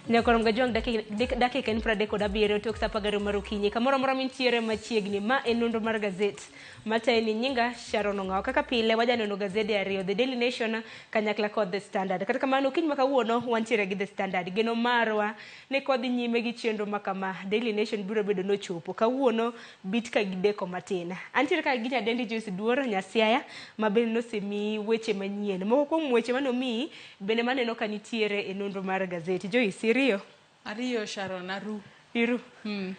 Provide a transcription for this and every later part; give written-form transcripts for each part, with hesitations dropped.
Nyakorom Gajwang' dakika en 37 tok sa 12 mar okinyi. Kamoro amora mintiere machiegni, ma en nonro mar gazet. Matayi ni nyinga Sharon Ong'awo. Kaka pile wajaneno gazede ariyo, The Daily Nation kanyakla kod The Standard. Kata kamano okinyi ma kawuono wantiere gi The Standard. Geno marwa ni kwadhi nyime gi chenro ma kama, Daily Nation biro bedo nochopo. Kawuono bit ka gideko matin. Antiere ka gi nyadendi Joyce Duor Nyasiaya ma bende nosemiyi weche manyien. Moko kuom weche manomiyi Bende maneno ka nitiere e nonro mar gazeti. Joyce, iriyo? Ariyo Sharon, aru. Iru?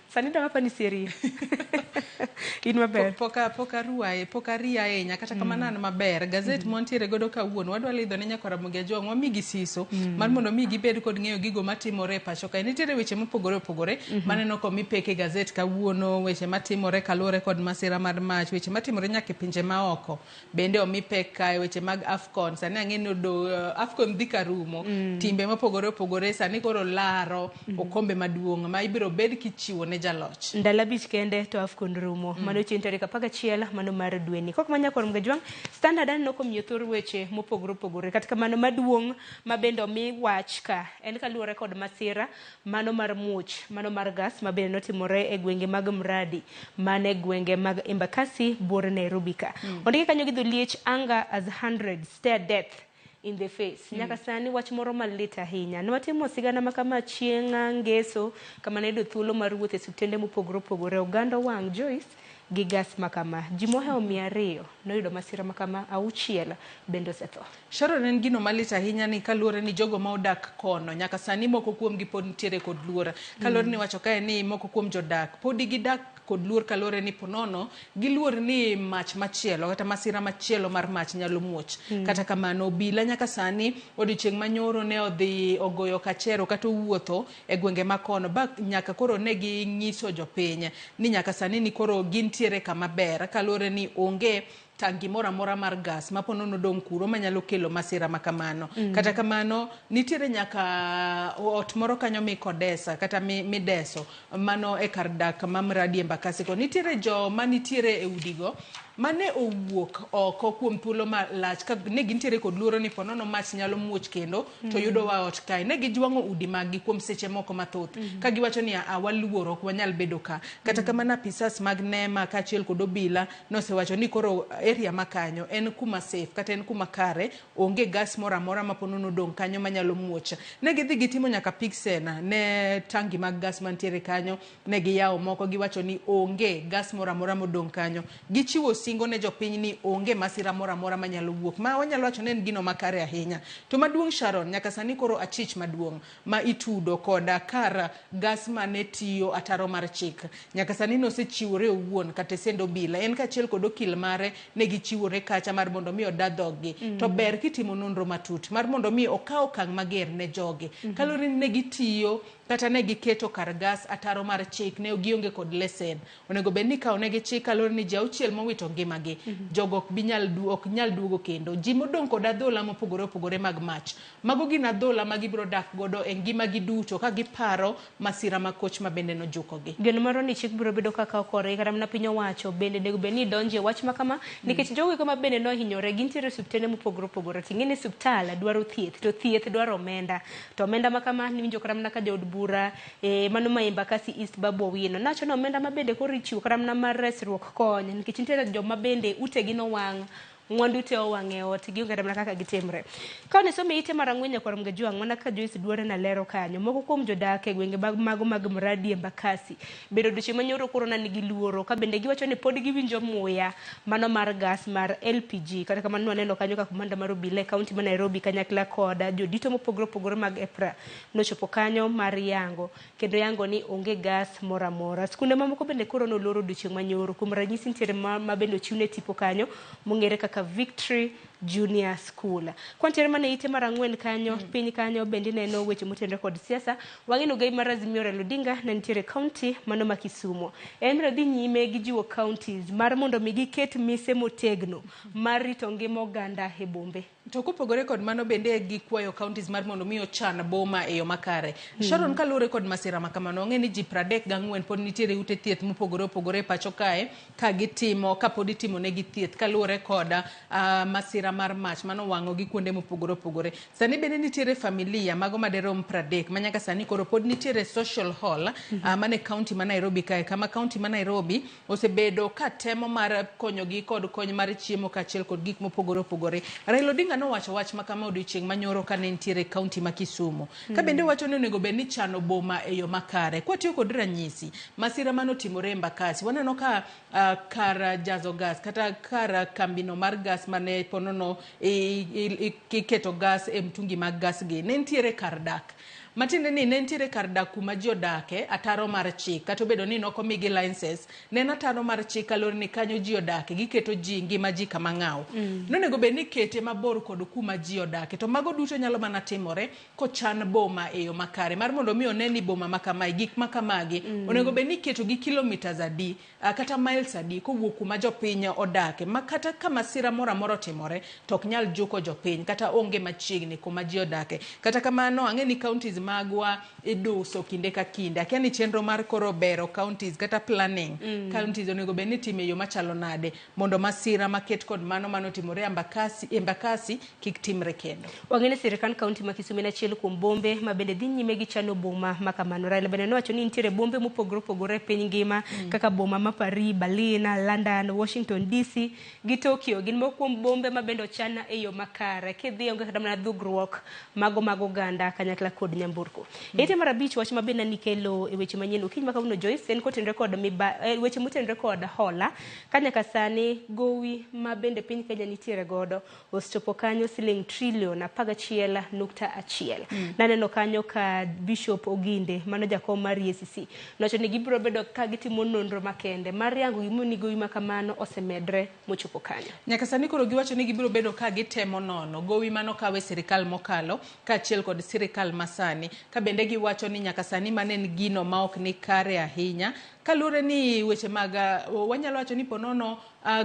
Sani dong apa ni siriyo. In maber. Pok pok aru ae, pok ariyo ahinya kata kamano an maber. Gazet mwantiere godo kawuono wadwa lidho ne nyakwa Ramogi Ajwang' wamigi siso mar mondo mi gibed kod ng'eyo gigo matimore e pacho kae. Nitiere weche mopogore opogore maneno komi pek e gazet kawuono, weche matimore kaluwore kod masira mar mach, weche matimore nyaka e pinje maoko. Bende omi pek kae weche mag AFCON. Sani ang'e ni odo, AFCON dhi karumo. Timbe mopogore opogore sani koro laro okombe maduong' ma ibiro bed kichiwo ne jaloch. Ndalo 5 kende to AFCON rumo. Mano chieng' tarik 11 mano mar dweni. Kok manya kor Mgajwang', Standard aneno komiyo thor weche mopogore opogore. Kata kamano maduong' ma bende omi wach ka en kaluwore kod masira mano mar muoch mano mar gas ma bende notimore e gwenge mag Mradi mane gwenge mag Embakasi buore Nairobi ka. Ondike kanyo gi dholiech anger as hundreds stare death in the face. Nyaka sani wach moro malit ahinya. Nwatimo sigana ma kama chieng' ngeso kama ne yudo thuolo mar wuotho e osiptende mopogore opogore. Oganda owang' Joyce gi gas ma kama. Ji mohewo 200 noyudo masira ma kama, 6 bende osetho. Sharon en gino malit ahinya ni kaluwore ni jogo ma odak kono nyaka sani moko kuomgi pod nitiere kod luor. Kaluwore ni wacho kae ni moko kuom jodak podi gidak kod luor kaluwore ni ponono giluor ni mach machielo kata masira machielo mar mach nyalo muoch. Kata kamano obila nyaka sani odiochieng' manyoro ne odhi ogoyo kachero kata owuotho e gwenge ma kono ba nyaka koro ne ginyiso jopiny ni nyaka sani ni koro gintiere kama ber kaluwore ni onge tangi moro amora mar gas ma ponono odong' kuro manyalo kelo masira ma kamano. Kata kamano nitiere nyaka ot moro kanyo mikodesa kata mideso mano e kar dak ma Mradi Embakasi ko. Nitiere joma nitiere e udigo mane owuok oko kuom thuolo malach ka ne gintiere kod luoro ni ponono mach nyalo muoch kendo to yudowa ot kae. Ne gijwang'o udi maggi kuom seche moko mathoth ka giwacho ni a waluoro ok wanyal bedo ka. Kata kamano apisas mag NEMA kaachiel kod obila nosewacho ni koro area ma kanyo en kuma safe kata en kuma kare, onge gas moro amora ma ponono odong' kanyo manyalo muoch. Ne gidhi gitimo nyaka pixen ne tangi mag gas mantiere kanyo, ne giyawo moko giwacho ni onge gas moro amora modong' kanyo. Gichiwo singo ne jopiny ni onge masira moro amora manyalo wuok, ma wanyalo wacho ni en gino makare ahinya. To maduong' Sharon, nyaka sani koro achich maduong' ma itudo koda kar gas mane tiyo ataro mar chik. Nyaka sani nosechiwore owuon kata esend obila. En kaachiel kod okil mare ne gichiwore kacha mar mondo mi oda dhoggi. To ber kitimo nonro matut mar mondo mi okaw okang' mager ne jogi. Kaluwore ni ne gitiyo kata ne giketo kar gas ataro mar chik ne gionge kod lesen. Onego bed ni ikawo negi chik kaluwore ni ji 6 mowito ngimagi. Jogo ok bi nyal ok nyal duogo kendo. Ji modong' kod adhola mopogore opogore mag mach. Mago gin adhola ma gibiro dak godo e ngimagi duto ka giparo masira ma koch ma bende nojukogi. Geno marwa ni chik biro bedo kaka okorgi kata mana piny owacho bende onego bed ni donje wach ma kama nikech jogo eko ma bende nohinyore gintiere e osiptende mopogore opogore to ing'e ni osiptal dwaro thieth to thieth dwaro omenda to omenda ma kama niwinjo kata mana ka jaod bura mano ma Embakasi East Babu Owino nowacho ni omenda ma bende koro ichiwo kata mana mar resruok kony nikech nitiere joma bende utegi nowang' mwandu te owang' e ot gionge kata mana kaka gitimre. Ka wanisomo e ite mar ang'wen nyakwar Mgajwang' mana kaka Joyce Duore nalero kanyo, moko kuom jodak e gwenge mag mago mag Mradi Embakasi bende odiochieng' manyoro koro na nigi luoro ka bende giwacho ni pod giwinjo muya mano mar gas mar LPG. Kata kamano nwaneno kanyo ka komanda mar obila e kaunti ma Nairobi kanyakla kod jodito mopogore opogore mag EPRA nochopo kanyo mar yango kendo yango ni onge gas moro amora. Skunde mamoko bende koro nolor odiochieng' manyoro. Kuom ranyisi nitiere ma bende ochiwne tipo kanyo mong'ere kaka Victory Junior School. Kwantiere mana e ite mar ang'wen kanyo, piny kanyo bende ineno weche motenore kod siasa. Wang'eno gai mar Azimio Raila Odinga ne nitiere e kaunti mano ma Kisumu. En biro dhi nyime gi jiwo counties mar mondo mi giket mise motegno mar rito ngima oganda e bombe. To kopogore kod mano bende gikwayo counties mar mondo mi ochan boma e yo makare. Sharon, kaluwore kod masira ma kamano, wang'e ni ji 34 pod nitiere ute thieth mopogore opogore e pacho kae ka gitimo ka pod itimo negi thieth kaluwore kod masira masira mar mach manowang'o gi kuonde mopogore opogore. Sani bende nitiere familia mago maderom 30 ma nyaka sani koro pod nitiere social hall mane county ma Nairobi kae, kama county ma Nairobi osebedo ka temo mar konyogi kod kony mar chiemo kaachiel kod gik mopogore opogore. Raila Odinga nowacho wach ma kama odiochieng' manyoro kane nitiere e county ma Kisumu. Ka bende wacho ni onego bed ni chano boma e yo makare. Kwatiyo kod ranyisi, masira manotimore Embakasi, waneno ka kar jazo gas kata kar kambino mar gas mane ponono iketo gas e mtungi mag gas gi, ne nitiere kar dak. Matiende ni ne nitiere kar dak kuma ji odake ataro mar chik, kata obedo ni nok omigi licenses, ne en ataro mar chik kaluwore ni kanyo ji odake, giketo ji ngima ji kama ng'aw. Nonego bed ni ikete mabor kod kuma ji odake, to mago duto nyalo mana timore kochan boma e yo makare mar mondo mi one ni boma ma kamae, gik ma kamagi onego bed ni iketo gi kilometers adi kata miles adi kowuok kuma jopiny odake, ma kata ka masira moro amora otimore to ok nyal juko jopiny kata onge machiegni kuma ji odake. Kata kamano ang'e ni counties magwa iduso kinde ka kinde. Akia ni chenro mar koro bero counties kata planning counties onego bed ni itimo e yo machalo nade mondo masira maket kod mano manotimore Embakasi kik timre kendo. Wang'e ni sirkand kaunti ma Kisumu en achiel kuom bombe ma bende dhi nyime gi chano boma ma kamano. Raila bende nowacho ni nitiere bombe mopogore opogore e piny ngima kaka boma ma Paris, Berlin, London, Washington DC gi Tokyo. Gin moko kuom bombe ma bende ochan e yo makare. Kidhi onge kata mana dhugruok mago mag oganda kanyakla kod nyamburko. Ite mar abich wach ma bende nikelo e weche manyien okinyi ma kawuono Joyce en kotenore kod weche motenore kod hola ka nyaka sani gowi ma bende piny Kenya nitiere godo osechopo kanyo siling trilion 11.1. Naneno kanyo ka Bishop Oginde mano jakom mar EACC nowacho ni gibiro bedo ka gitimo nonro makende mar yango gimomiyo gowi ma kamano osemedre mochopo kanyo. Nyaka sani koro giwacho ni gibiro bedo ka gitemo nono gowi manokaw e sirikal mokalo kaachiel kod sirikal masani. Ka bende giwacho ni nyaka sani mano en gino ma ok ni kare ahinya kaluwore ni weche mag wanyalo wacho ni ponono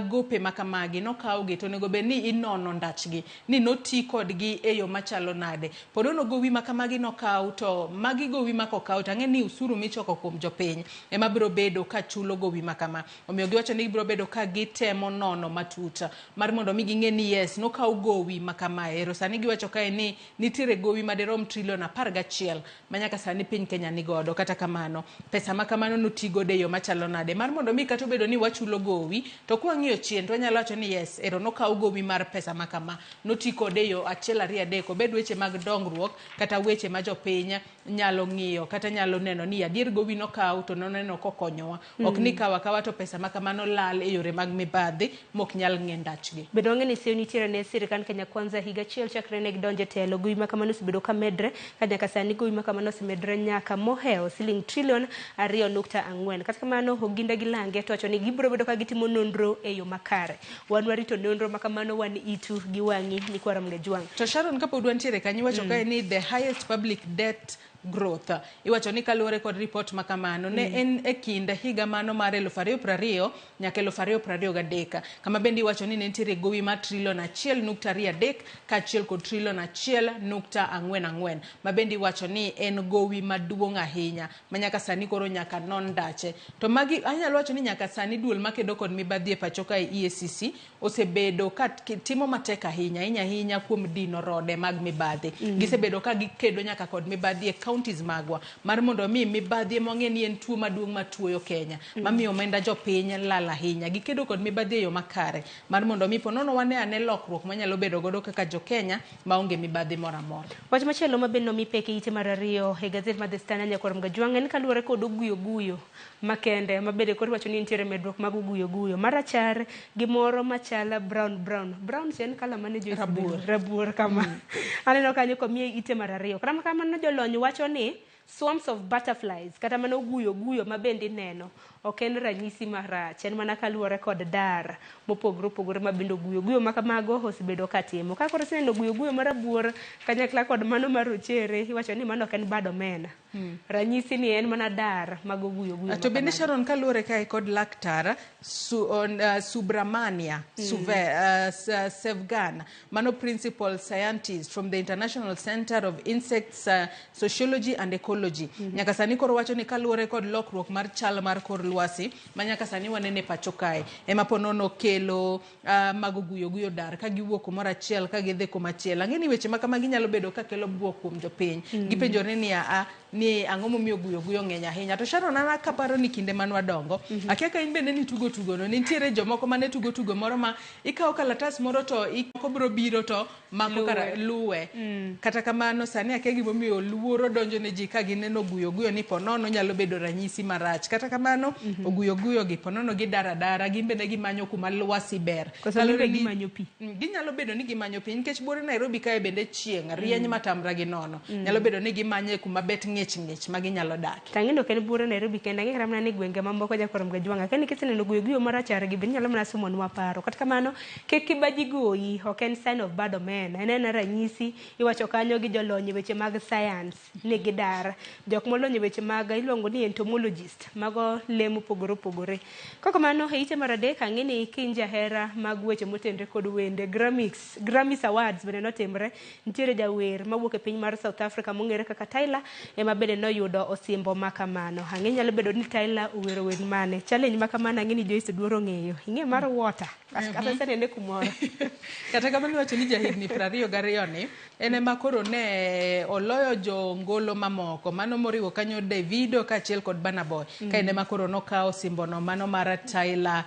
gope makamagi nokawgi to onego bed ni inono ndachgi ni noti kodgi e yo machalo nade. Ponono gowi makamagi nokaw to magi gowi ma kokaw to ang'e ni usuru michoko kuom jopiny ema biro bedo ka chulo gowi makama. Omiyo giwacho ni gibiro bedo ka gitemo nono matut mar mondo mi ging'e ni yes nokaw gowi makamae. Ero sani giwacho kae ni nitiere gowi madirom trilion 11 ma nyaka sani piny Kenya nigodo. Kata kamano pesa makamano noti godo e yo machalo nade mar mondo mi kata obedo ni wachulo gowi to kwang'iyo chien to wanyalo wacho ni yes ero nokaw gowi mar pesa makama noti kode e yo 1 2 3 obed weche mag dongruok kata weche ma jopiny nyalo ng'iyo kata nyalo neno ni adier gowi nokaw to noneno kokonyowa. Ok ni kawa kawa to pesa makamano lal e yore mag mibadhi mok nyal ng'e ndachgi. Bende wang'e ni seyo nitiere ne sirkand Kenya Kwanza higa achiel chakre ne gidonjo e telo. Gowi makamano osebedo ka medre ka nyaka sani gowi makamano osemedre nyaka mohewo siling trilion 2.4. Kata kamano Oginda gi Lange to wacho ni gibiro bedo ka gitimo nonro e yo makare. Wan warito nonro makamano wan itu gi wang'i nyikwara Mgejwang'. To Sharon kapod wantiere kanyo iwacho kae ni the highest public debt growth. Iwacho ni kaluwore kod report makamano ne en e kind higa mano mar 2020 nyaka 2023 kama bende iwacho ni ne nitiere gowi mar trilion 1.23 kaachiel kod trilion 1.44 ma bende iwacho ni en gowi maduong' ahinya ma nyaka sani koro nyaka non ndache. To magi anyalo wacho ni nyaka sani duol makedo kod mibadhi e pacho kae EACC osebedo ka timo matek ahinya ahinya ahinya kuom dino rode mag mibadhi. Gisebedo ka gikedo nyaka kod mibadhi e counties magwa mar mondo mi mibadhi ema wang'e ni en tuo maduong' matuoyo Kenya mamiyo omenda jopiny lal ahinya. Gikedo kod mibadhi e yo makare mar mondo mi ponono wane ane lokruok manyalo bedo godo kaka jo Kenya maonge mibadhi moro amora. Wach machielo ma bende nomi pek e ite mar ariyo e gazet mar The Standard nyakwar Mgajwang' en kaluwore kod oguyo guyo makende ma bende koro iwacho ni nitiere medruok mag oguyo guyo marachar gi moro machal brown brown. Brown en kala mane Joyce Rabuor. Rabuor kama. Aneno kanyo komiye ite mar ariyo. Kata kamano jolony wacho ni swarms of butterflies kata mana oguyo guyo ma bende ineno ok en ranyisi marach, en mana kaluwore kod dar mopogore opogore ma bende oguyo guyo ma kamago osebedo katimo. Ka koro iseneno oguyo guyo marabuor kanyakla kod mano marochere, iwacho ni mano ok en bad omena. Ranyisi ni en mana dar mag oguyo guyo. To bende Sharon kaluwore kae kod laktar Subramania Sevgan, mano principal scientist from the International Center of Insects Sociology and Ecology. Nyaka sani koro wacho ni kaluwore kod lokruok mar chal mar kor lwasi ma nyaka sani wanene pacho kae ema po nono kelo mago guyo guyo dar ka giwuok kumoro achiel ka gidhi kumachielo. Ang'e ni weche ma kamagi nyalo bedo ka kelo buok kuom jopiny. Gipenjore ni aa ni ang'o momiyo guyo guyo ng'eny ahinya. To Sharon, an kaparo ni kinde man wadongo, akia ka in bende nitugo tugono, nitiere jomoko mane tugo tugo moro ma ikawo kalatas moro to moko biro biro to mako kara luwe. Kata kamano sani akia gimomiyo luoro donjo ne ji ka gineno guyo guyo ni ponono nyalo bedo ranyisi marach. Kata kamano oguyo guyo gi ponono gidar adara, gin bende gimanyo kuma lwasi ber. Koso gin be gimanyo pi? Ginyalo bedo ni gimanyo pi nikech buore Nairobi kae bende chieng' rieny matamra gi nono. Nyalo bedo ni gimanye kuma bet ng'ich ng'ich ma ginyalo dakie. To ang'e ni ok en buore Nairobi kende, ang'e kata mana ni gwenge mamoko Jakorom Gajwang'. Akia ni kiseneno guyo guyo marachar gi bende inyalo mana somonwa paro. Kata kamano, kik kibaji goyi, ok en sign of bad omen. En ena ranyisi, iwacho kanyo gi jolony e weche mag science ni gidar. Jok molony e weche mag iluongo ni entomologist, mago lee mopogore opogore. Kokamano, e ite mar adek, ang'e ni kiny jahera mag weche motenre kod wende, Grammys Awards bende notimre. Nitiere jawer mawuok e piny mar South Africa mong'ere kaka Tyler, ema bende noyudo osimbo ma kamano. Ang'e nyalo bedo ni Tyler owero wer mane. Challenge ma kamano ang'e ni Joyce dwaro ng'eyo. Ing'e mar water. Kata asenene kumoro. Kata kamano iwacho ni jahigni 22 ni en ema koro ne oloyo jongolo mamoko mano moriwo kanyo Davido kaachiel kod Burna Boy. Ka en ema koro nokawo osimbono mano mar Tyler,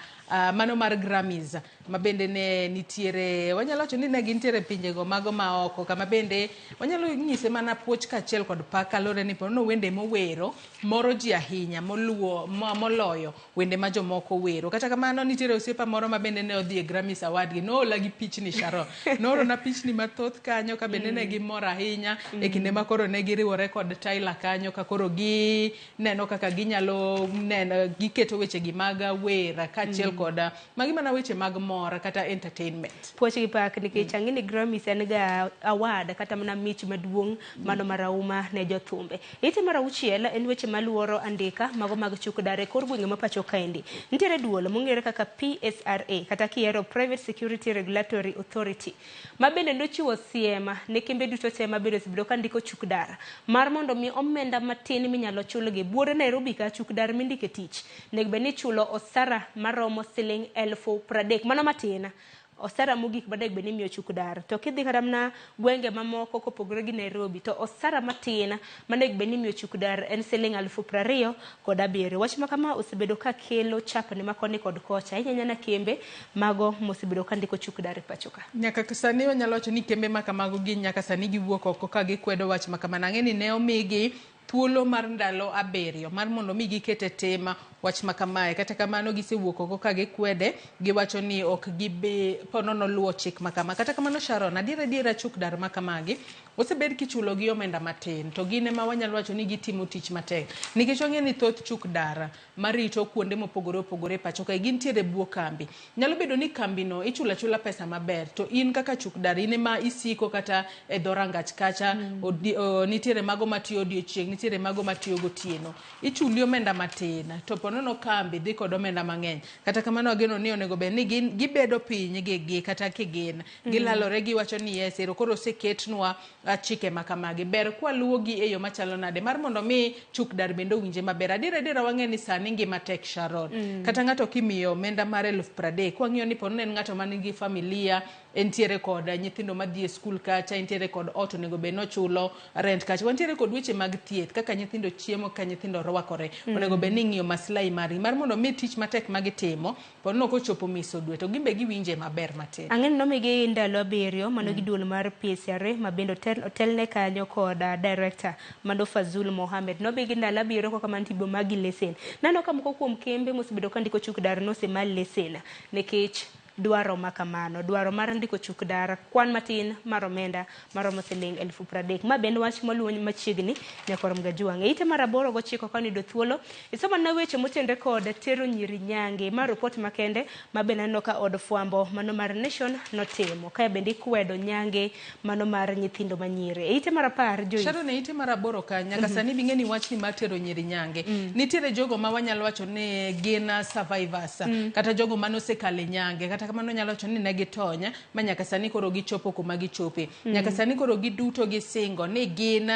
mano mar Grammys ma bende ne nitiere, wanyalo wacho ni ne gintiere pinjego mago ma oko kama bende wanyalo nyise mana puoch kaachiel kod pak kaluwore ni ponono wende mowero moro ji ahinya moloyo wende ma jomoko wero. Kata kamano nitiere osiepa moro ma bende ne odhi e Grammys Award gi noola gi pichni Sharon. Noorona pichni mathoth kanyo ka bende ne gimor ahinya e kinde ma koro ne giriwore kod Tyler kanyo ka koro gineno kaka ginyalo neno giketo weche gi mag wer kaachiel kod magi mana weche mag mor kata entertainment. Puoch gi pak nikech ang'e ni Grammys en ga award kata mana mich maduong' mano marahuma ne jothumbe. Ite mar auchiel en weche maluoro andika mago mag chuk dar e kor gwenge ma pacho kaendi. Nitiere duol mong'ere kaka PSRA kata kihero Private Security Regulatory Authority ma bende nochiwo siem ne kembe duto te ma bende osebedo ka ndiko chuk dar mar mondo mi omenda matin minyalo chulgi. Buore Nairobi ka chuk dar mindike tich onego bed ni ichulo osara maromo siling 30,000 mano matin. Osara mogik ma onego bed ni imiyo chuk dar. To kidhi kata mana gwenge mamoko kopogore gi Nairobi to osara matin ma onego bed ni imiyo chuk dar en siling 27,000. Wach ma kama osebedo ka kelo chapni ma koni kod kocha ahinya ahinya na kembe mago mosebedo ka ndiko chuk dar e pacho ka. Nyaka sani wanyalo wacho ni kembe ma kamago gin nyaka sani giwuok oko ka gikwedo wach ma kamano. Ang'e ni ne omigi thuolo mar ndalo 7 mar mondo mi giket e tim wach ma kamae. Kata kamano gisewuok oko ka gikwede, giwacho ni ok gibi ponono luwo chik ma kama. Kata kamano Sharon, adiera adiera chuk dar ma kamagi osebed kichulo gi omenda matin to gin ema wanyalo wacho ni gitimo tich matek. Nikech wang'eyo ni thoth chuk dar marito kuonde mopogore opogore e pacho kae gintiere e bwo kambi. Nyalo bedo ni kambino ichulo achula pesa maber to in kaka chuk dar in ema isiko kata e dho rangach kacha, nitiere mago matiyo odiochieng', nitiere mago matiyo gotieno. Ichuli omenda matin to ponono kambi dhi kod omenda mang'eny. Kata kamano ageno ni onego bed ni gibedo piny gi kata kigin. Gilalore giwacho ni yes, ero koro oseketnwa chike ma kamagi. Ber kwaluwogi e yo machalo nade mar mondo mi chuk dar bende owinje maber. Adiera adiera wang'e ni sani ngima tek Sharon. Kata ng'ato kimiyo omenda mar 30,000 kwang'iyo ni ponono en ng'ato manigi familia, entiere kod nyithindo madhi e skul kacha, entiere kod ot onego bed ni ochulo rent kacha. Wantiere kod weche mag thieth kaka nyithindo chiemo, kaka nyithindo rwakore. Onego bed ni ing'iyo maslahi margi mar mondo mi tich matek magitimo ponono kochopo miso dwe to gin be giwinje maber matin. Ang'e ni nomigi ndalo 7 mano gi duol mar PSRA ma bende otelne kanyo kod director mano Fazul Mohamed. Nomigi ndalo 7 koka mano tibo magi lesen. Naneno ka moko kuom kembe mosebedo ka ndiko chuk dar nosema lesen nikech dwaro ma kamano, dwaro mar ndiko chuk dar kwan matin mar omenda maromo siling 30,000. Ma bende wach maluwo machiegni Nyakorom Gajwang'. E ite mar 8 9 ka oniyudo thuolo, isomo na weche motenre kod tero nyiri nyange ma report makende ma bende aneno ka od fwambo mano mar Nation notimo. Kae bende ikwedo nyange mano mar nyithindo manyiri. E ite mar 10 Joyce. Sharon, e ite mar 8 ka nyaka sani bing'e ni wachni mar tero nyiri nyange. Nitiere jogo ma wanyalo wacho ni gin survivors kata jogo mane osekalo e nyange. Kata Kata kamano nyalo wacho ni ne gitony ma nyaka sani koro gichopo kuma gichope. Nyaka sani koro giduto gisingo ni gin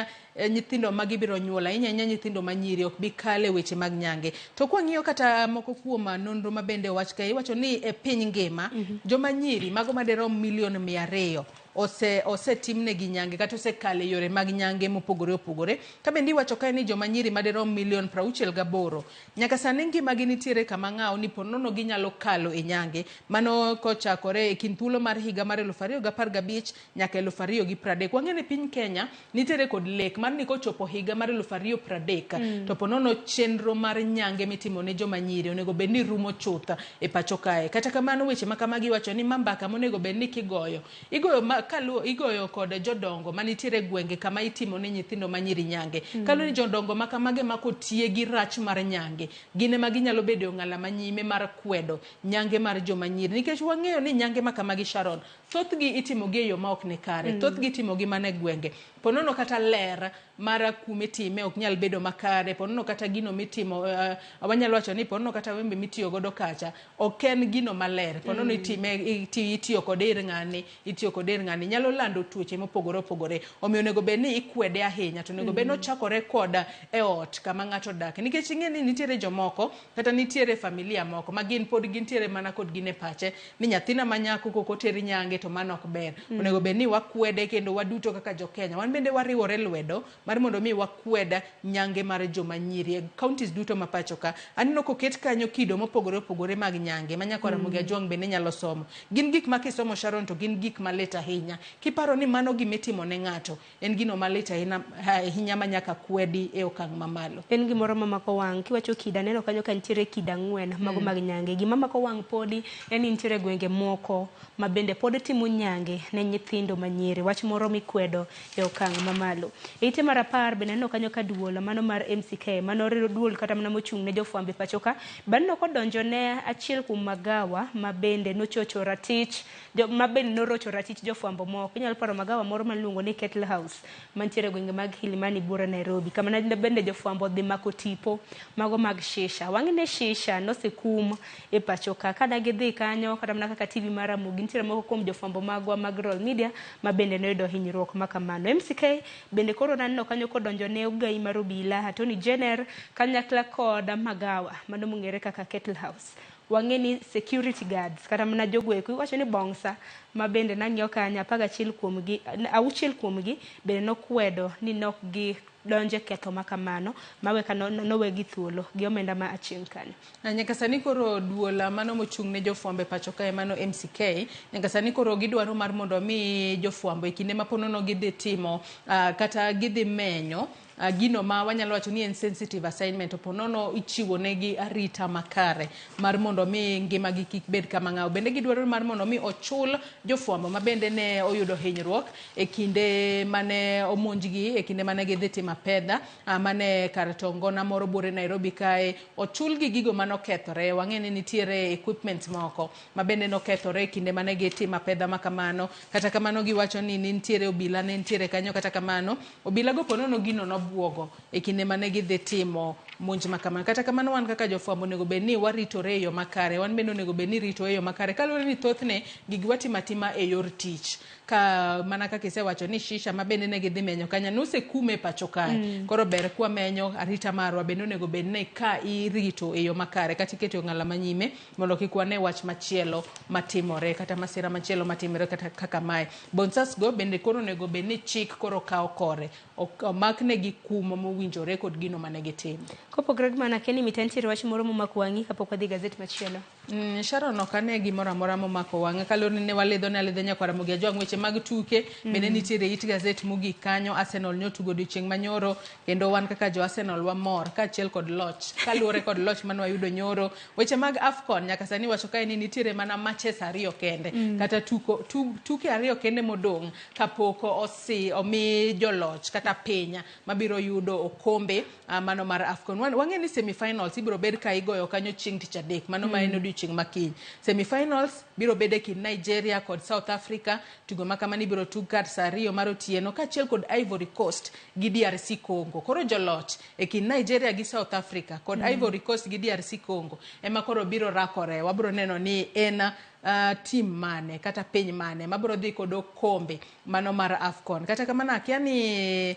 nyithindo ma gibiro nyuolo, ahinya ahinya nyithindo ma nyiri, ok bi kale weche mag nyange. To kwang'iyo kata moko kuom nonro ma bende owach kae, iwacho ni e piny ngima joma nyiri mago madirom milion 200 osetimnegi nyange kata osekalo e yore mag nyange mopogore opogore. Ka bende iwacho kae ni joma nyiri madirom milion 68 nyaka sani ngimagi nitiere kama ng'aw ni ponono ginyalo kalo e nyange. Mano kochakore e kind thuolo mar higa mar 2015 nyaka 2030. Wang'eyo ni piny Kenya nitiere kod lek mar ni kochopo higa mar 2030 to ponono chenro mar nyange mitimo ne joma nyiri onego bed ni rumo chuth e pacho kae. Kata kamano weche ma kamagi iwacho ni ma mbaka monego bed ni kigoyo igoyo ma, kaluo, igoyo kod jodongo manitiere gwenge kama itimo ne nyithindo ma nyiri nyange. Kaluwo ni jodongo ma kamagi ema kotiegi rach mar nyange, gin ema ginyalo bedo e ong'ala manyime mar kwedo nyange mar joma nyiri. Nikech wang'eyo ni nyange ma kamagi, Sharon, thothgi itimo gi e yo ma ok ni kare, thothgi itimo gi mana e gwenge. Ponono kata ler mar kumitime ok nyal bedo makare, ponono kata gino mitimo, wanyalo wacho ni ponono kata wembe mitiyo godo kacha ok en gino maler. Ponono itime, itiyo kode ir ng'ani, itiyo kode ir ng'ani, nyalo lando tuoche mopogore opogore. Omiyo onego bed ni ikwede ahinya, to onego bed ni ochakore kod e ot kama ng'ato odake. Nikech ing'e ni nitiere jomoko kata nitiere familia moko ma gin pod gintiere mana kod gin e pache ni nyathina ma nyako kok oter nyange to mano ok ber. Onego bed ni wakwede kendo waduto kaka jo Kenya wan bende wariwore lwedo mar mondo mi wakwed nyange mar joma nyiri e counties duto ma pacho ka. Aneno koket kanyo kido mopogore opogore mag nyange ma nyakwa Ramogi Ajwang' bende nyalo somo. Gin gik ma kisomo, Sharon, to gin gik malit ahinya. Kiparo ni mano gimitimo ne ng'ato en gino malit ahinya, ahinya ma nyaka kwedi e okang' mamalo. En gimoro mamako wang' kiwacho kido, aneno kanyo ka nitiere kido ang'wen mago mag nyange. Gima mako wang' podi en ni nitiere gwenge moko ma bende pod timo nyange ne nyithindo manyiri, wach moro mikwedo e okang' mamalo. E ite mar 10 bende aneno kanyo ka duol mano mar MCK, mano duol kata mana mochung' ne jofwambo e pacho ka, baneno kodonjo ne achiel kuom magawa ma bende nochocho ratich ma bende norocho ratich jofwambo moko. Inyalo paro magawa moro miluongo ni Kettle House mantiere e gwenge mag Kilimani buore Nairobi, kama ne bende jofwambo odhi mako tipo mago mag shisha. Wang'e ni shisha nosekum e pacho ka, kana gidhi kanyo kata mana kaka TV mar Ramogi, nitiere moko kuom jofwambo magwa mag Royal Media ma bende noyudo hinyruok ma kamano. MCK bende koro naneno kanyo kodonjo ne ogai mar obila Attorney General kanyakla kod magawa mano mong'ere kaka Kettle House. Wang'e ni security guards kata mana jogo eko iwacho ni bongsa ma bende nang'iyo kanyo 11 kuomgi, 6 kuomgi bende nokwedo ni nok gi donje ketho ma kamano mawe ka nowegi thuolo gi omenda ma aching' kanyo. Nyaka sani koro duol mano mochung' ne jofwambo e pacho kae mano MCK, nyaka sani koro gidwaro mar mondo mi jofwambo e kinde ma ponono gidhi timo kata gidhi menyo gino ma wanyalo wacho ni en sensitive assignment, to ponono ichiwo negi arita makare mar mondo mi ngimagi kik bed kama ng'aw. Bende gidwaro mar mondo mi ochul jofwambo ma bende ne oyudo hinyruok e kinde mane omonjgi, e kinde mane gidhi timo apedha mane kar to ngona moro buore Nairobi kae, ochulgi gigo manokethore. Wang'e ni nitiere equipment moko ma bende nokethore e kinde mane gitimo apedha ma kamano. Kata kamano giwacho ni nitiere obila ne nitiere kanyo, kata kamano obila go ponono gino nobuogo e kinde mane gidhi timo monj ma kamano. Kata kamano wan kaka jofwambo onego bed ni waritore e yo makare, wan bende onego bed ni rito e yo makare, kaluwore ni thothne gigi watimo atima e yor tich. Ka mana kaka isewacho ni shisha ma bende ne gidhi menyo kanyo nosekume e pacho kae. Koro ber kwamenyo arita marwa bende onego bed ni ka irito e yo makare kata iketo e ong'ala manyime mondo kik wane wach machielo matimore kata masira machielo matimore kata kaka mae. Bonsas go bende koro onego bed ni chik koro kawo kore, omaknegi kum mowinjore kod gino mane gitimo. Kopogore gi mano, Kenny Mita, nitiere wach moro momako wang'i kapok wadhi gazet machielo. Sharon, ok ane gimoro amora momako wang'a kaluwore ni ne walidho ne alidha nyakwar Ramogi Ajwang' weche mag tuke bende nitiere it gazet mogik kanyo. Arsenal nyotugo odiochieng' manyoro kendo wan kaka jo Arsenal wamor kaachiel kod loch kaluwore kod loch mane wayudo nyoro. Weche mag AFCON nyaka sani wacho kae ni nitiere mana matches 2 kende kata tuke 2 kende modong' kapok omi joloch kata piny mabiro yudo okombe mano mar AFCON. Wang'e ni semifinals ibiro bed ka igoyo kanyo chieng' tich adek, mano ma en odiochieng' ma kiny. Semifinals biro bedo e kind Nigeria kod South Africa, tugo ma kamano ibiro tug kar saa 2 mar otieno kaachiel kod Ivory Coast gi DRC Congo. Koro joloch e kind Nigeria gi South Africa kod Ivory Coast gi DRC Congo ema koro biro rakore. Wabiro neno ni en Team mane kata piny mane mabiro dhi kod okombe mano mar AFCON. Kata kamano akia ni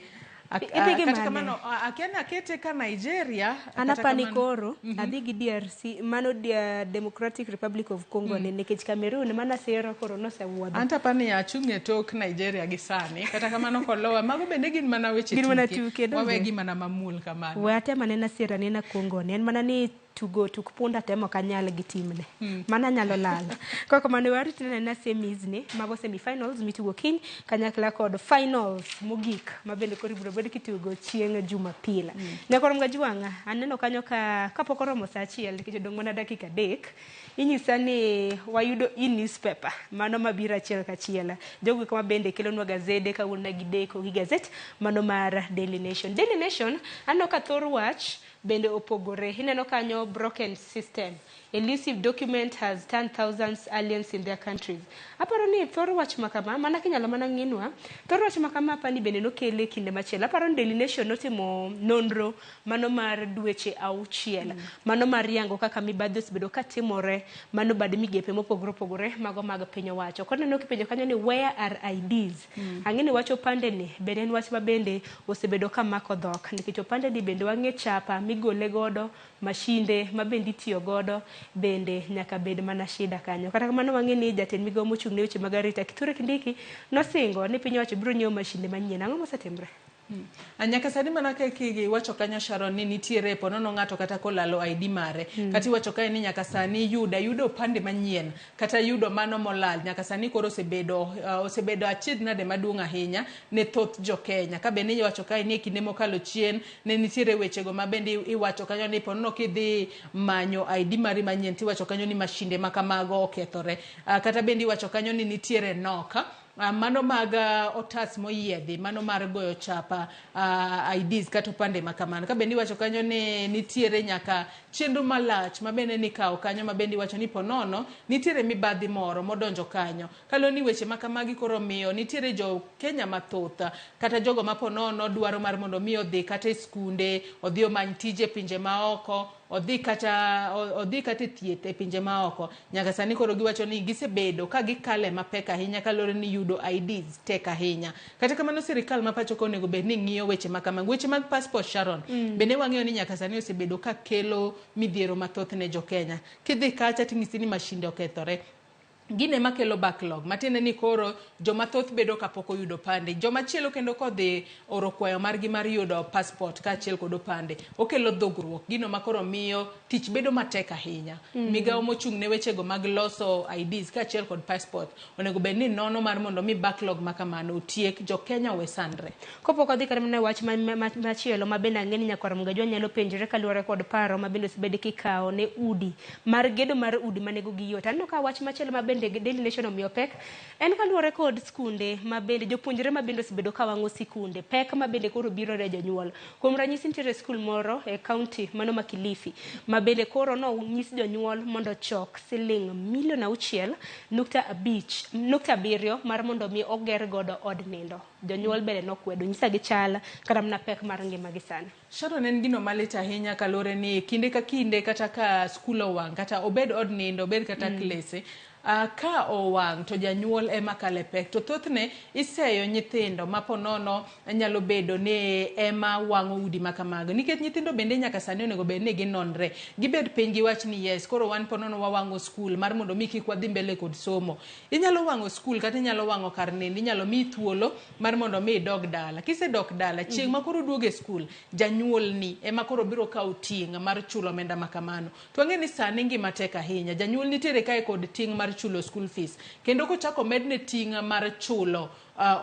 Idhi gi kata mane? Kamano akia ni akete ka Nigeria. An kata apani kamano- koro adhi gi DRC mano Democratic Republic of Congo ni nikech Cameroon mana sero koro nosewuodho. Anto apani achung' e tok Nigeria gi sani. Kata kamano kolowa mago bende gin mana weche Gin mana tuke. tuke, donge? Wawegi mana mamuol kamano. We atem anena sero anena Congo ni en mana ni tugo tuk punda temo ok anyal gi timne. Mana nyalo lal. Kok kamano we warit anena semis ni mago semi-finals mitugo kiny kanyakla kod finals mogik ma bende koro ibiro bed kitugo chieng' Jumapil. Nyakwar Mgajwang'a aneno kanyo ka kapok oromo saa achiel nikech odong' mana dakika 3 inyisa ni wayudo e-newspaper mano mabiro achiel kachiel. Jogo kama bende kelonwa gazede kawuono gideko gi gazet mano mar Daily Nation. Daily Nation aneno ka thor wach bende opogore. Ineno kanyo broken system. Elusive document has turned thousands aliens in their countries. Aparo ni thor wach makama, mana kinyalo mana ng'inwa, thor wach makama apani bende nokele kinde machielo. Aparo ni Daily Nation notimo nonro mano mar dweche 6, mano mar yango kaka mibadhi osebedo katimore, mano bad migepe mopogore opogore mago mag piny owacho. Koro aneno kipenjo kanyo ni where are IDs? Ang'e ni wach opande ni bende en wach ma bende osebedo kamako dhok nikech opande ni bende wang'e chapa migole godo, mashinde ma bende itiyo godo bende nyaka bed mana shida kanyo. Kata kamano wang'e ni jatend migawo mochung' ne weche mag arita Kithure Kindiki nosingo ni piny owacho biro nyiewo mashinde manyien. Ang'o mosetimre? Nyaka sani mana kaka iwacho kanyo Sharon ni nitiere ponono ng'ato kata kolalo ID mare. Kata iwacho kae ni nyaka sani yudo opande manyien kata yudo mano molal nyaka sani koro osebedo achiedh nade maduong' ahinya ne thoth jo Kenya. Ka bende iwacho kae ni e kinde mokalo chien ne nitiere wechego ma bende iwacho kanyo ni ponono kidhi manyo ID mari manyien tiwacho kanyo ni mashinde ma kamago okethore. Kata bende iwacho kanyo ni nitiere nok mano mag otas moyiedhi, mano mar goyo chapa IDs kata opande ma kamano. Ka bende iwacho kanyo ni nitiere nyaka chenro malach ma bende nikawo kanyo ma bende iwacho ni ponono nitiere mibadhi moro modonjo kanyo. Kaluwore ni weche ma kamagi koro miyo nitiere jo Kenya mathoth kata jogo ma ponono dwaro mar mondo mi odhi kata e skunde, odhi omany tije e pinje maoko, odhi kata e thieth e pinje maoko. Nyaka sani koro giwacho ni gisebedo ka gikale mapek ahinya kaluwore ni yudo IDs tek ahinya. Kata kamano sirikal ma pacho ka onego bed ni ng'iyo weche ma kamago. Weche mag passport Sharon, bende wang'eyo ni nyaka sani osebedo ka kelo midhiero mathoth ne jo Kenya. Kidhi kacha ting'isi ni mashinde okethore. Gine makelo backlog, matiende ni koro joma thoth bedo kapok oyudo opande. Joma chielo kendo kodhi oro kwayo margi mar yudo passport kaachiel kod opande, okelo dhogruok, gino ma koro miyo tich bedo matek ahinya. Migawo mochung' ne wechego mag loso IDs kaachiel kod passport onego bed ni nono mar mondo mi backlog ma kamano otiek, jo Kenya owe sandre. Kopok odhi kata mana wach machielo ma bende ang'e ni nyakwar Mgajwa nyalo penjore kaluwore kod paro ma bende osebed kikawo ne udi mar gedo mar udi ma nengogi yot. Aneno ka wach machielo ma bende Daily Nation omiyo pek en kaluwore kod skunde ma bende jopuonjre ma bende osebedo ka wang'o sikunde, pek ma bende koro biro ne jonyuol. Kuom ranyisi nitiere skul moro e kaunti mano ma Kilifi ma bende koro nonyis jonyuol mondo ochok siling milion 6.5.7 mar mondo mi oger godo od nindo. Jonyuol bende nokwedo, nyisa gi chal kata mana pek mar ngima gi sani. Sharon, en gino malit ahinya kaluwore ni kinde ka kinde kata ka skul owang' kata obed od nindo obed kata klese, ka owang' to janyuol ema kale pek. To thothne iseyo nyithindo ma ponono nyalo bedo ni ema wang'o udi ma kamago. Nikech nyithindo bende nyaka sani onego bed ni ginonre. Gibed piny giwach ni yes, koro wan ponono wawang'o skul mar mondo mi kik wadhi mbele kod somo. Inyalo wang'o skul kata inyalo wang'o kar nindo, inyalo miyi thuolo mar mondo mi idog dala. Kisedok dala, chieng' ma koro duogo e skul, janyuolni ema koro biro kawo ting' mar chulo omenda ma kamano. To wang'e ni sani ngima tek ahinya. Janyuol nitiere kae kod ting' mar chulo school fees. Kendo kochako medne ting' mar chulo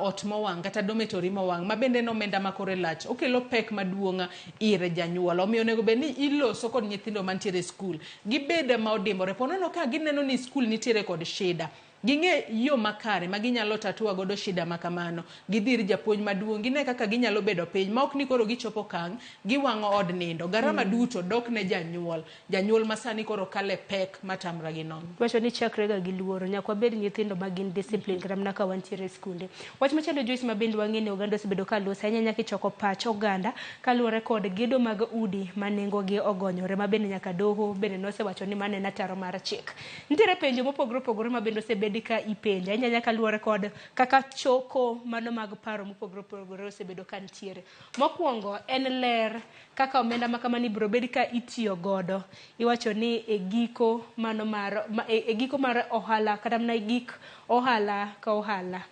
ot mowang' kata dormitory mowang' ma bende en omenda ma kore lach, okelo pek maduong' ir janyuol. Omiyo onego bed ni iloso kod nyithindo mantiere e skul. Gibed ma odimbore. Ponono ka gineno ni skul nitiere kod shida, Ging'e yo makare ma ginyalo tatua godo shida ma kamano. Gidhi ir japuonj maduong', gine kaka ginyalo bedo piny ma ok ni koro gichopo okang' giwang'o od nindo. Garama duto dok ne janyuol. Janyuol ma sani koro kale pek matamra gi nono. Wacho ni chakre ga gi luoro, nyaka wabed nyithindo ma gin discipline kata mana ka wantiere e skunde. Wach machielo Joyce ma bende wang'e ni oganda osebedo ka loso ahinya nyaka ichoko pach oganda kaluwore kod gedo mag udi ma nengo gi ogonyore ma bende nyaka doho bende nosewacho ni mano en ataro mar chik. Nitiere penjo mopogore opogore ma bende osebedi ka ipenjo ahinya ahinya kaluwore kod kaka choko mano mag paro mopogore opogore osebedo ka nitiere. Mokwongo en ler kaka omenda ma kamano ibiro bed ka itiyo godo. Iwacho ni e giko mano mar e giko mar ohala kata mana e gik ohala ka ohala.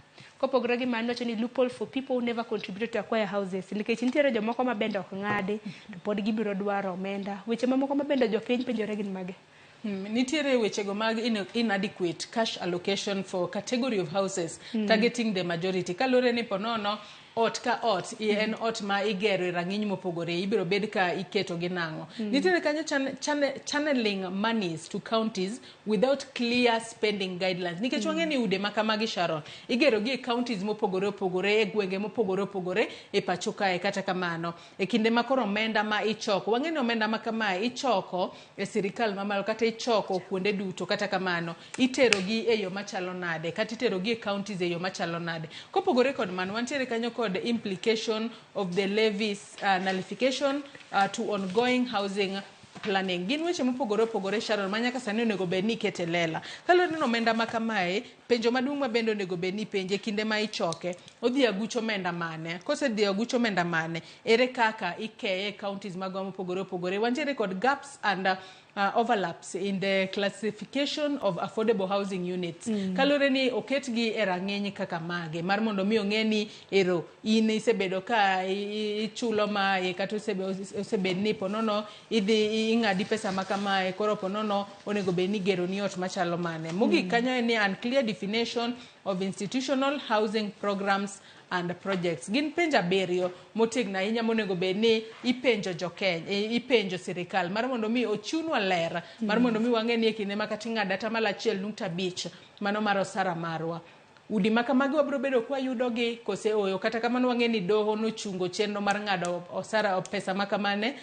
Kopogore gi mano iwacho ni loophole for people who never contributed to acquire houses nikech nitiere jomoko ma bende ok ng'adi to pod gibiro dwaro omenda. Weche mamoko ma bende jopiny penjore gin mage? Nitiere wechego mag inadequate cash allocation for category of houses targeting the majority. Kaluwore ni ponono ot ka ot en ot ma igero e rang'iny mopogore, ibiro bed ka iketo gi nang'o. Nitiere kanyo channeling monies to counties without clear spending guidelines. Nikech wang'e ni ude ma kamagi Sharon, igero gi e counties mopogore opogore, e gwenge mopogore opogore e pacho kae. Kata kamano, e kinde ma koro omenda ma ichoko, wang'e ni omenda ma kamae ichoko e sirikal mamalo kata ichoko kuonde duto. Kata kamano, itero gi e yo machalo nade, kata itero gi e counties e yo machalo nade. Kopogore kod mano, wantiere kanyo kod implication of the levies nullification to ongoing housing planning. Gin weche mopogore opogore Sharon ma nyaka sani onego bed ni ikete lela. Kaluwore ni omenda ma kamae, penjo maduong' ma bende onego bed ni ipenje kinde ma ichoke, odhi aguch omenda mane? Kosedhi aguch omenda mane, ere kaka ikeye e counties magwa mopogore opogore? Wantiere kod gaps and overlaps in the classification of affordable housing units. Kaluwore ni oketgi e rang'iny kaka mage, mar mondo mi ong'e ni ero in isebedo ka ichulo mae kata osebed ni ponono idhi ing'adi pesa ma kamae, koro ponono onego bed ni igero ni ot machalo mane. Mogik kanyo en ni unclear definition of institutional housing programs and projects. Gin penjo 7 motegno ahinya monego bed ni ipenjo jokenya, ipenjo sirikal mar mondo mi ochiwnwa ler, mar mondo mi wang'e ni e kinde ma kata ing'ado 1.5% mano mar osara marwa. Udi ma kamagi wabiro bedo kwa yudogi kose oyo. Kata kamano wang'e ni doho nochungo chenro mar ng'ado osara pesa ma kamane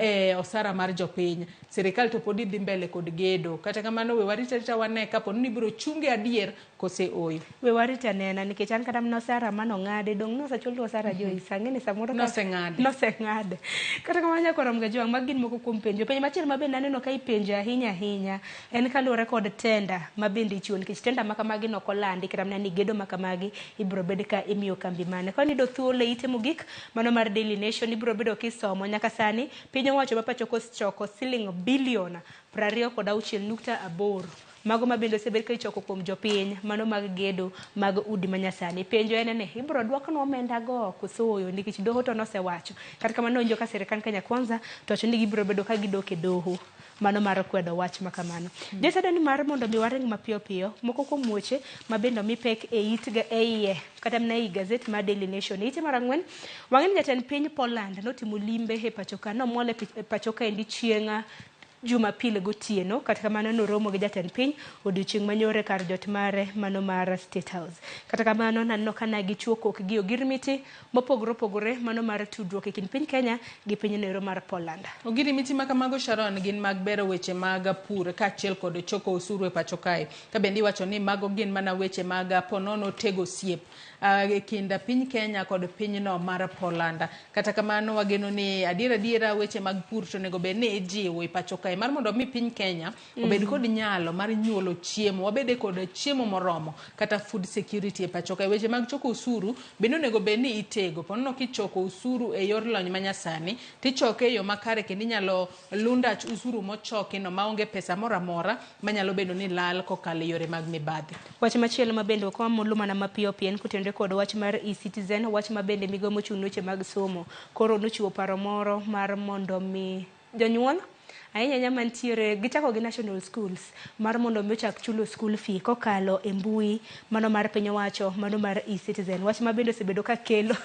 e osara mar jopiny. Sirikal to pod dhi mbele kod gedo. Kata kamano we warit arita wane kapo ni ibiro chunge adier kose oyo. We warit anena nikech an kata mana osara manong'adi dong' nosechul osara Joyce. Ang'e ni samoro noseng'ade. Noseng'ade. Kata kamano nyaka rom ga jwang' magi gin moko kuom penjo. Penjo machielo ma bende aneno ka ipenjo ahinya ahinya en kaluwore kod tenda ma bende ichiwo nikech tenda ma kamagi nok olandi kata mana ni gedo ma kamagi ibiro bed ka imiyo kambi mane. Ka niyudo thuolo e ite mogik mano mar Daily Nation ibiro bedo kisomo nyaka sani piny owacho ma pacho osechoko siling bilion 26.8 mago ma bende osebed ka ichoko kuom jopiny mano mag gedo mag udi manyasani. Penjo en ni ibiro duoknwa omenda go koso ooyo nikech doho to nosewacho. Kata kamano winjo ka sirikand Kenya Kwanza to wacho ni gibiro bedo ka gidok e doho mano mar kwedo wach ma kamano. Joyce ni mar mondo mi waring mapiyo piyo moko kuom weche ma bende omi pek e it e iye kata mana ei gazet mar Daily Nation. Ite mar 4 wang'e ni jatend piny Poland notimo limbe e pacho ka, nomol e pacho kaendi chieng' Jumapil gotieno. Kata kamano noromo gi jatend piny odiochieng' manyore kar jot mare mano mar State House. Kata kamano naneno ka ne gichuo kokgi ogirimiti mopogore opogore mano mar tudruok e kind piny Kenya gi piny nero mar Poland. Ogirimiti ma kamago Sharon gin mag bero weche mag pur kaachiel kod choko osuru e pacho kae. Ka bende iwacho ni mago gin mana weche mag ponono tego osiep e kind piny Kenya kod pinyno mar Poland. Kata kamano wageno ni adiera adiera weche mag pur to onego bed ni ijiwo e pacho kae mar mondo mi piny Kenya obed kod nyalo mar nyuolo chiemo, wabede kod chiemo moromo kata food security e pacho kae. Weche mag choko osuru bende onego bed ni itego. Ponono kichoko osuru e yor lony manyasani tichoke e yo makare kendo inyalo lundach osuru mochoki no maonge pesa moro amora manyalo bedo ni lal kokalo e yore mag mibadhi. Wach machielo ma bende ok wamulu mana mapiyo piyo en kotenore kod wach mar e-Citizen, wach ma bende migawo mochung' ne weche mag somo koro nochiwo paro moro mar mondo mi jonyuol Ahinya ahinya mantiere gichako gi national schools mar mondo mi ochak chulo school fee kokalo e mbui mano mar piny owacho mano mar e-citizen. Wach ma bende osebedo ka kelo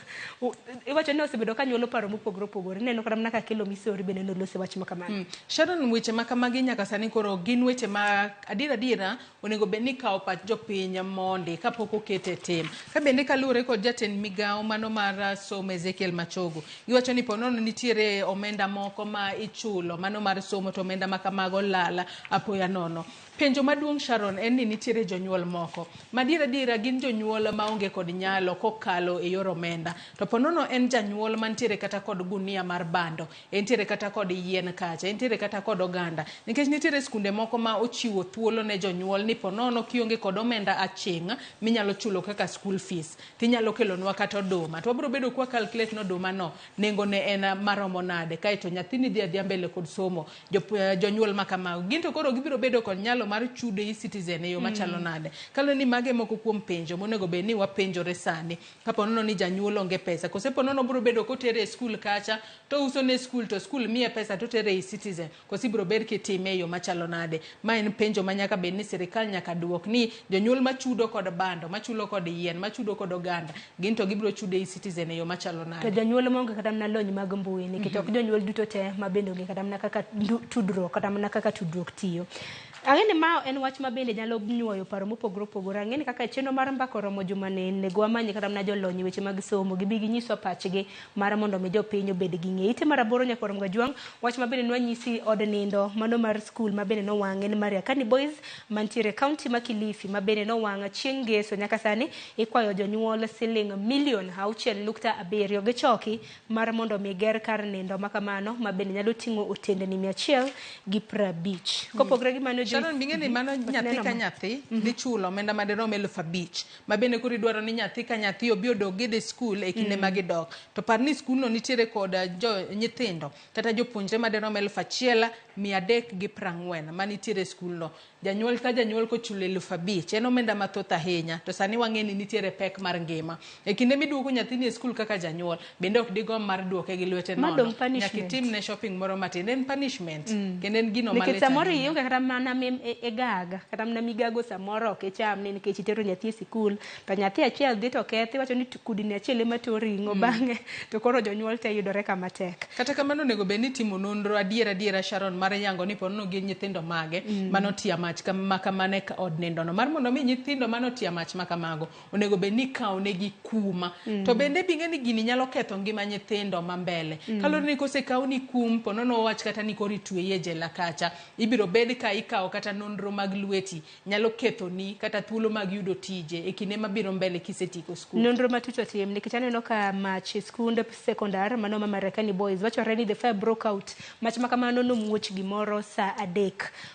iwacho ni osebedo ka nyuolo paro mopogore opogore. Ineno kata mana ka kelo Misori bende nolose wach ma kamano. Sharon, weche ma kamagi nyaka sani koro gin weche ma adier adiera onego bed ni ikawo pach jopiny mondi kapok oket e tim. Ka bende kaluwore kod jatend migawo mano mar somo Ezekiel Machogu, giwacho ni ponono nitiere omenda moko ma ichulo mano mar somo to omenda ma kamago lal apoya nono. Penjo maduong' Sharon en ni nitiere jonyuol moko ma adier adiera gin jonyuol maonge kod nyalo kokalo e yor omenda. To ponono en janyuol mantiere kata kod gunia mar bando, entiere kata kod yien kacha, entiere kata kod oganda. Nikech nitiere skunde moko ma ochiwo thuolo ne jonyuol ni ponono kionge kod omenda aching' minyalo chulo kaka school fees, tinyalo kelonwa kata oduma. To wabiro bedo kwa calculate ni oduma no nengo ne en maromo nade, kaeto nyathini dhi adhiya mbele kod somo. Jonyuol ma kamago gin to koro gibiro bedo kod nyalo mar chudo e-citizen e yo machalo nade. Kaluwore ni mage moko kuom penjo monego bed ni wapenjore sani. Kapo nono ni janyuol onge pesa, kose po nono biro bedo kotere e skul kacha to uso ne skul to skul miye pesa to tere e e-citizen, kose ibiro bed kitime e yo machalo nade. Ma en penjo ma nyaka bed ni sirikal nyaka duok ni jonyuol machudo kod bando, machulo kod yien, machudo kod oganda, gin to gibiro chudo e e-citizen e yo machalo nade. To jonyuol maonge kata mana lony mag mbui nikech ok jonyuol duto te ma bende onge kata mana kaka tudruok kata mana kaka tudruok tiyo. Ang'e ni ma en wach ma bende nyalo nyuoyo paro mopogore opogore. Ang'e ni kaka chenro mar mbaka oromo juma ni onego wamany kata mana jolony e weche mag somo gibi ginyiswa pachgi mar mondo mi jopiny obed gi ng'e. Ite mar aboro nyaka orom gajwang' wach ma bende nwanyisi od nindo mano mar skul ma bende nowang' en Mariakani Boys mantiere county ma Kilifi ma bende nowang' chieng' ngeso. Nyaka sani ikwayo jonyuol siling milion 6.7 gichoki mar mondo mi ger kar nindo ma kamano ma bende nyalo ting'o otendni 150. Kopogore gi mano, Sharon, bing'e ni mano nyathi ka nyathi dhi chulo omenda madirom 5,000 ma bende koro idwaro ni nyathi ka nyathi obi odog gidhi skul e kinde ma gidok. To par ni skulno nitiere kod jo nyithindo kata jopuonjre madirom 1340 manitiere e skulno. Janyuol ka janyuol kochulo 5,000 en omenda mathoth ahinya, to sani wang'e ni nitiere pek mar ngima. E kinde miduoko nyathini e skul kaka janyuol, bende ok digomb mar duoke gi lwete nono. Nyaka itimne shopping moro matin. En punishment, kendo en gino malit Nikech samoro ionge kata mana e gaga, kata mana migago samoro ok icham ni nikech itero nyathi e sikul, to nyathi achiel dhi to kethi, iwacho ni kudni achiel ema to ring'o bang'e, to koro jonyuol te yudore kama tek. Kata kamano onego bed ni itimo nonro adier adiera Sharon mar yango ni ponono gin nyithindo mage manotiyo mach ma kamano e od nindo no. Mar mondo mi nyithindo manotiyo mach ma kamago onego bed ni ikawo negi kuma. To bende bing'e ni gini nyalo ketho ngima nyithindo ma mbele. Kaluwore ni kosekaw ni kum, ponono wach kata ni koro itweyi e jela kacha, ibiro bed ka ikawo kata nonro mag lweti nyalo kethoni kata thuolo mag yudo tije e kinde mabiro mbele kisetieko skul. Nonro matut otim nikech aneno ka mach e skund sekondar mano ma Mariakani Boys wachore ni the fire broke out. Mach ma kamano nomuoch gimoro saa 3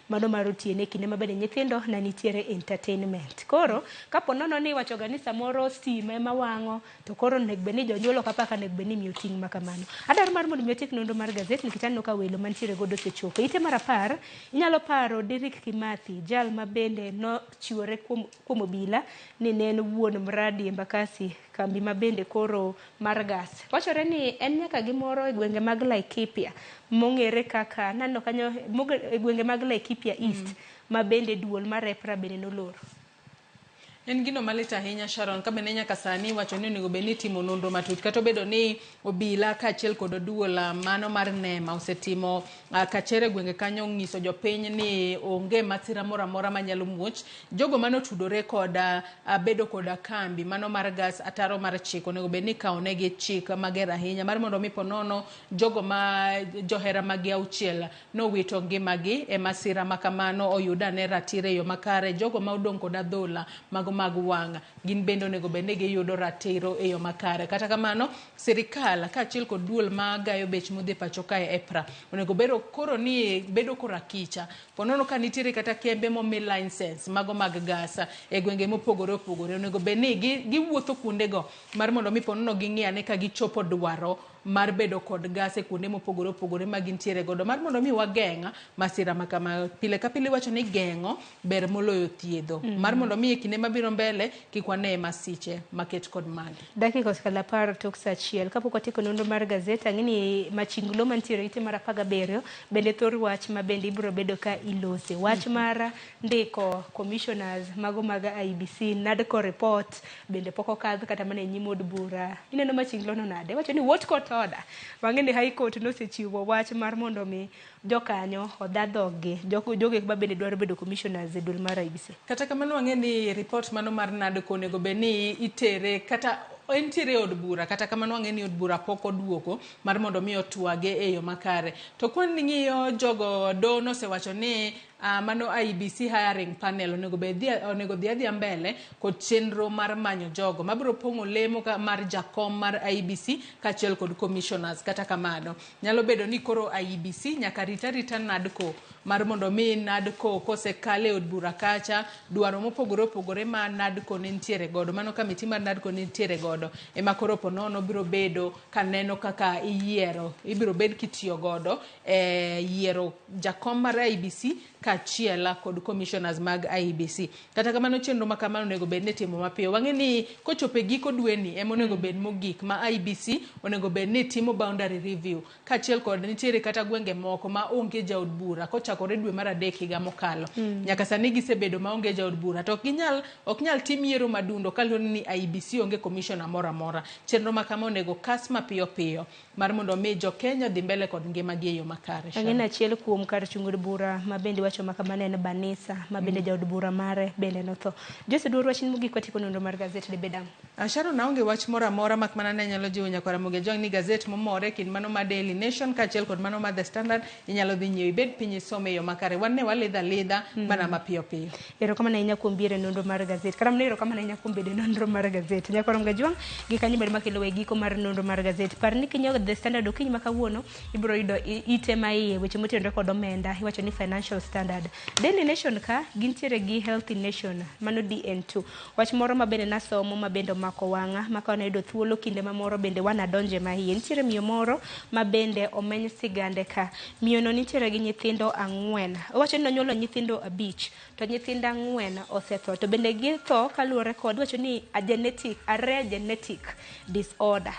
mano mar otieno e kinde ma bende nyithindo ne nitiere entertainment. Koro kapo nono ni iwachoga ni samoro stima ema wang'o to koro onego bed ni jonyuol ok apar ka onego bed ni imiyo ting' ma kamano. Adwaro mar mondo mi atiek nonro mar gazet nikech aneno ka welo mantiere godo osechopo. Ite mar 10 inyalo paro Derrick Kimathi, jal ma bende nochiwore kuom obila ni ne en wuon mradi Embakasi, kambi ma bende koro mar gas. Wachore ni en nyaka gimoro e gwenge mag Laikipia mong'ere kaka naneno kanyo e gwenge mag Laikipia East ma bende duol mar EPRA bende noloro. En gino malit ahinya Sharon, ka bende nyaka sani iwacho ni onego bed ni itimo nonro matut. Kata obedo ni obila kaachiel kod duol mano mar NEMA osetimo kachere gwenge kanyo ng'iso jopiny ni onge masira moro amora manyalo muoch. Jogo manotudore kod bedo kod kambi mano mar gas ataro mar chik onego bed ni ikawo negi chik mager ahinya mar mondo mi ponono jogo ma johera magi 6 nowito ngimagi e masira ma kamano oyud ane ratiro e yo makare. Jogo ma odong' kod adhola mago mag wang' gin bende onego bed ni giyudo ratiro e yo makare. Kata kamano sirikal kaachiel kod duol magayo bech modhi pacho kae EPRA onego bedo koro ni bedo korakicha ponono ka nitiere kata kembe momi license mago mag gas e gwenge mopogore opogore onego bed ni giwuotho kuondego mar mondo mi ponono ging'i ane ka gichopo dwaro mar bedo kod gas e kuonde mopogore opogore ma gintiere godo mar mondo mi wageng' masira ma kama. Pile ka pile iwacho ni geng'o ber moloyo thiedho. Mar mondo mi e kinde mabiro mabiro mbele kik wane masiche maket kod magi. Dakika osekalo 10 tok saa 1 kapok watieko nonro mar gazet, ang'e ni machinglo mantiere ite mar 17 bende thor wach ma bende ibiro bedo ka ilose. Wach mar ndiko commissioners mago mag IEBC, NADCO report bende pok okadh kata mana e nyim od bura. Ineno machinglo no nade? Wacho ni what court order? Wang'e ni High Court nosechiwo wach mar mondo mi jokanyo odha dhoggi, jogo ma bende dwaro bedo commissioners e duol mar IEBC. Kata kamano wang'e ni report mano mar NADCO onego bed ni itere kata entiere od bura, kata kamano wang'e ni od bura pok oduogo mar mondo mi otwage e yo makare. To kwan ng'iyo jogo do nosewacho ni mano IEBC hiring panel onego dhi adhiya mbele kod chenro mar manyo jogo mabiro pong'o lemo mar jakom mar IEBC kaachiel kod commissioners. Kata kamano nyalo bedo ni koro IEBC nyaka rita rita NADCO mar mondo mi NADCO kosekale od bura kacha dwaro mopogore opogore ma NADCO ne nitiere godo, mano kamiti mar NADCO ne nitiere godo ema koro ponono biro bedo kaneno kaka iyiero, ibiro bed kitiyo godo e yiero jakom mar IEBC kaachiel kod commissioners mag IEBC. Kata kamano chenro ma kamano onego bed ni timo mapiyo. Wang'e ni kochopo e giko dweni ema onego bed mogik ma IEBC onego bed ni timo boundary review kaachiel kod nitiere kata gwenge moko ma onge jaod bura kochakore dwe mar 3 higa mokalo. Nyaka sani gisebedo maonge jaod bura to ok nyal tim yiero madundo kaluwore ni IEBC onge commissioner moro amora. Chenro ma kama onego kas mapiyo piyo mar mondo mi jo Kenya dhi mbele kod ngimagi e yo makare. Ang'e achiel kuom kar chung' od bura ma bende wacho makamano en Banisa ma bende jaod bura mare bende notho. Jose duor wach mogik watieko nonro mar gazet de bedam. Sharon, aonge wach moro amora mak mana ne nyalo jiwo nyakwara Ramogi Ajwang' ni gazet momore kind mano mar Daily Nation kaachiel kod mano mar The Standard inyalo dhi nyiewo ibed piny isome e yo makare. Wan ne walidho alidha mana mapiyo piyo. Erokamano ahinya kuom biro e nonro mar gazet. Kata mana erokamano ahinya kuom bedo e nonro mar gazet. Nyakwara Ramogi Ajwang' gi kanyo bende makelo e giko mar nonro mar gazet. Par ni kinyiewo The Standard okinyi ma kawuono ibiro yudo ite ma iye weche motenore kod omenda iwacho ni Financial Standard. Daily Nation ka gintiere gi Healthy Nation mano DN2. Wach moro ma bende nasomo ma bende omako wang'a ma ka wanayudo thuolo kinde mamoro bende wanadonje ma iye. Nitiere miyo moro ma bende omeny sigande ka. Miyo no nitiere gi nyithindo 4. Owacho ni nonyuolo nyithindo 5 to nyithindo 4 osetho. To bende githo kaluwore kod wacho ni a rare genetic disorder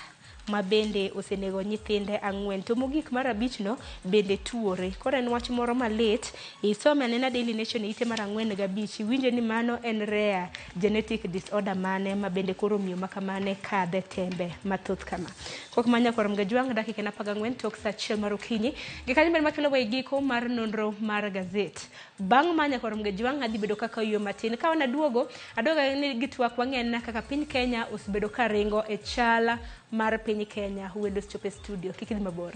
ma bende osenego nyithinde 4 to mogik mar 5 no bende tuore. Koro en wach moro malit. Isome anena Daily Nation ite mar 4 gi 5 iwinjo ni mano en rare genetic disorder mane ma bende koro miyo makamane kadhe tembe mathoth kama. Kok manya kwa Ramogi Ajwang' dakika en 14 tok saa 1 mar okinyi. Gi kanyo bende makelo wa giko mar nonro mar gazet. Bang' manya kwa Ramogi Ajwang' adhi bedo kaka yo matin. Ka wanaduogo aduogo ni gitwak wang'en kaka piny Kenya osebedo ka ringo e chala mar piny Kenya. Wendo chope studio kik idhi mabor.